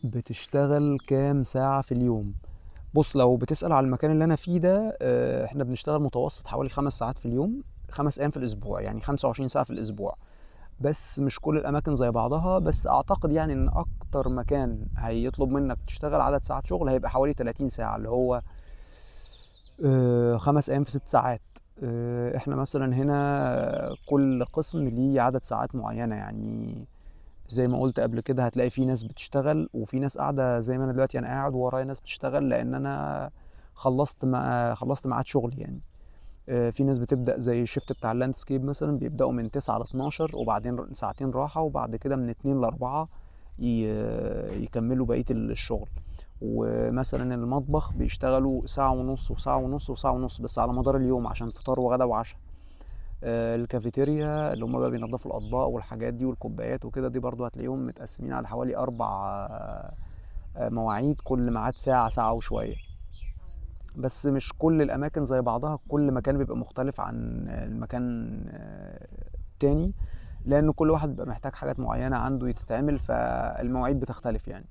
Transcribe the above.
بتشتغل كام ساعة في اليوم؟ بص، لو بتسأل على المكان اللي أنا فيه ده، إحنا بنشتغل متوسط حوالي 5 ساعات في اليوم، 5 أيام في الأسبوع، يعني 25 ساعة في الأسبوع. بس مش كل الأماكن زي بعضها، بس أعتقد يعني إن أكتر مكان هيطلب منك تشتغل عدد ساعات شغل هيبقى حوالي 30 ساعة، اللي هو 5 أيام في 6 ساعات. إحنا مثلا هنا كل قسم ليه عدد ساعات معينة يعني. زي ما قلت قبل كده، هتلاقي في ناس بتشتغل وفي ناس قاعدة، زي ما أنا دلوقتي أنا قاعد ورايا ناس بتشتغل، لأن أنا خلصت ما خلصت ميعاد شغلي يعني. في ناس بتبدأ زي ال shift بتاع ال landscape مثلا، بيبدأوا من 9 ل 12 وبعدين ساعتين راحة، وبعد كده من 2 ل 4 يكملوا بقية الشغل. ومثلا المطبخ بيشتغلوا ساعة ونص وساعة ونص وساعة ونص، بس على مدار اليوم عشان فطار وغدا وعشاء. الكافيتيريا اللي هم بقى بينظفوا الأطباق والحاجات دي والكوبايات وكده، دي برضو هتلاقيهم متقسمين على حوالي 4 مواعيد، كل ميعاد ساعة، ساعة وشوية. بس مش كل الأماكن زي بعضها، كل مكان بيبقى مختلف عن المكان التاني، لأن كل واحد بيبقى محتاج حاجات معينة عنده تتعمل، فالمواعيد بتختلف يعني.